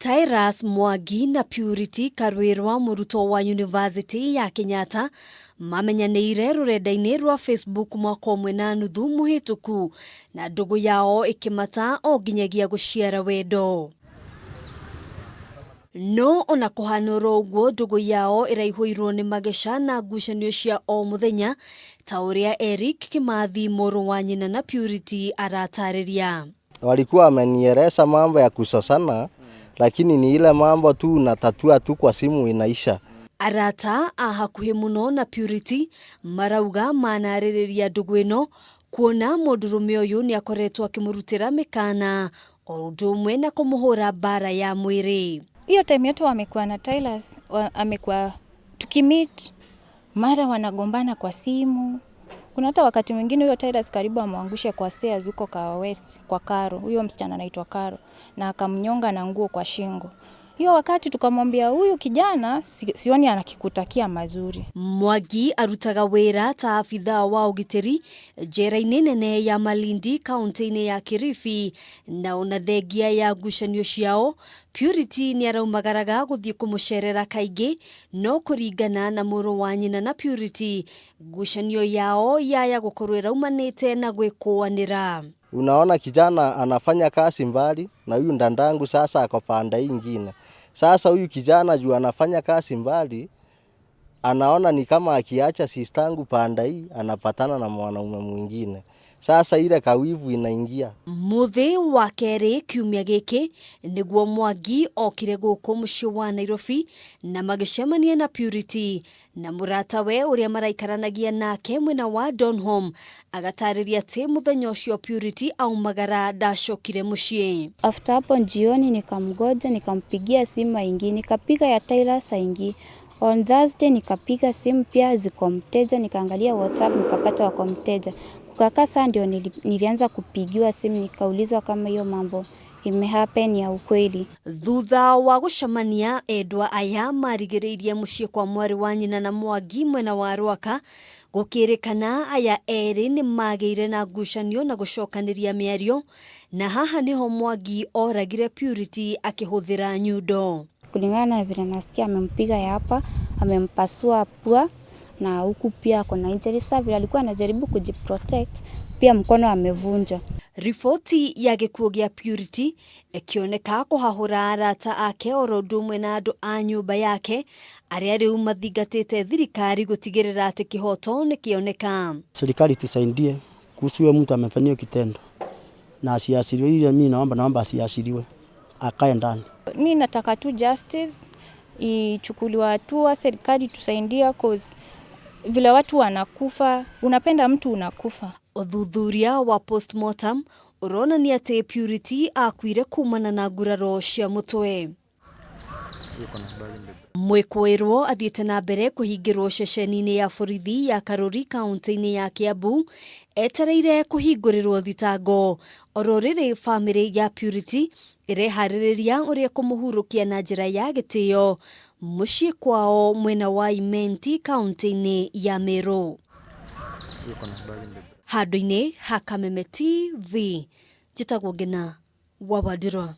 Tyrus Mwangi na Purity Karwirwa, mũrutwo wa University ya Kenyatta, mamenyanĩire rũrenda-inĩ rwa Facebook mwaka ũmwe na nuthu mũhĩtũku, na ndũgũ yao ĩkĩmata o nginyagia gũciara wendo. No ona kũhana oro ũguo, ndũgũ yao ĩraihũirwo nĩ mageca na ngucanio cia o mũthenya, ta ũrĩa Eric Kimathi, mũrũ wa nyina na Purity, aratarĩria. Walikuwa wamenieleza mambo ya kusosana, lakini ni ile mambo tu unatatua tu kwa simu, inaisha. Arata a hakuhĩ mũno na Purity marauga manarĩrĩria ndũgũ ĩno kuona mũndũrũme ũyũ nĩ akoretwo akĩmũrutĩra mĩkana o ũndũ ũmwe na kũmũhũra mbara ya mwĩrĩ. Hiyo time yote wamekuwa na Tylas, amekuwa tukimeet mara wanagombana kwa simu. Kuna hata wakati mwingine huyo Tylas karibu amwangushe kwa stairs huko Kahawa West kwa Karo, huyo msichana anaitwa Karo, na akamnyonga na nguo kwa shingo. Hiyo wakati tukamwambia huyu kijana sioni anakikutakia mazuri. Mwangi arutaga wĩra ta abithaa wa ũgitĩri njera-inĩ nene ya Malindi, kaunti-inĩ ya Kilifi, na ona thengia ya ngucanio ciao, Purity nĩ araumagaraga gũthiĩ kũmũcerera kaingĩ. No kũringana na mũrũ wa nyina na Purity, ngucanio yao yaya gũkorwo ĩraumanĩte na gwĩkũanĩra. Unaona kijana anafanya kazi mbali na huyu dadangu, sasa ako pande hii ingine. Sasa huyu kijana juu anafanya kazi mbali, anaona ni kama akiacha sistangu pande hii anapatana na mwanaume mwingine. Sasa ile kawivu inaingia. Mũthĩ wa kerĩ kiumia gĩkĩ nĩguo Mwangi okire gũkũ mũciĩ wa Nairobi na magĩcemania na Purity na mũratawe ũrĩa maraikaranagia nake mwena wa Donholm, agatarĩria atĩ mũthenya ũcio Purity aumagara ndacokire mũciĩ. After hapo jioni nikamgoja, nikampigia simu haingii, nikapiga ya Tylas haingii. On Thursday nikapiga simu pia ziko mteja, nikaangalia WhatsApp nikapata wako mteja. Kukakaa saa ndio nilianza kupigiwa simu, nikaulizwa kama hiyo mambo imehappen ya ukweli. Thutha wa gũcemania, endwa aya marigĩrĩirie mũciĩ kwa mwarĩ wa nyina na Mwangi mwena wa Rwaka. Gũkĩrĩkana aya erĩ nĩ magĩire na ngucanio na gũcokanĩria mĩario, na haha nĩho Mwangi oragire Purity akĩhũthĩra nyundo. Kulingana na vile nasikia, amempiga ya hapa, amempasua pua na huku pia ako na injury. Sasa vile alikuwa anajaribu kujiprotect, pia mkono amevunja. Riboti ya gĩkuũ gĩa Purity ĩkĩoneka kũhahũra arata ake oro ũndũ ũmwe na andũ a nyũmba yake, arĩa rĩu mathingatĩte thirikari gũtigĩrĩra atĩ kĩhoto nĩ kĩoneka. Serikali tusaidie kuhusu huyo mtu amefanyia kitendo na asiachiliwe. Ile mimi naomba asiachiliwe, akae ndani. Mi nataka tu justice ichukuliwe hatua, serikali tusaidie, cause vile watu wanakufa, unapenda mtu unakufa. Ũthuthuria wa postmortem ũronania atĩ Purity akuire kumana na nguraro cia mũtwe. Mwĩkũĩrwo athiĩte na mbere kũhingĩrwo ceceni-inĩ ya borithi ya Karuri, kaunti-inĩ ya Kiambu, etereire kũhingũrĩrwo thitango. Oro rĩrĩ bamĩrĩ ya Purity ĩreharĩrĩria ũrĩa kũmũhurũkia na njĩra ya gĩtĩo mũciĩ kwao mwena wa Imenti, kaunti-inĩ ya Meru. Handũ-inĩ ha Kameme TV, njĩtagwo Ngina wa Wandirwa.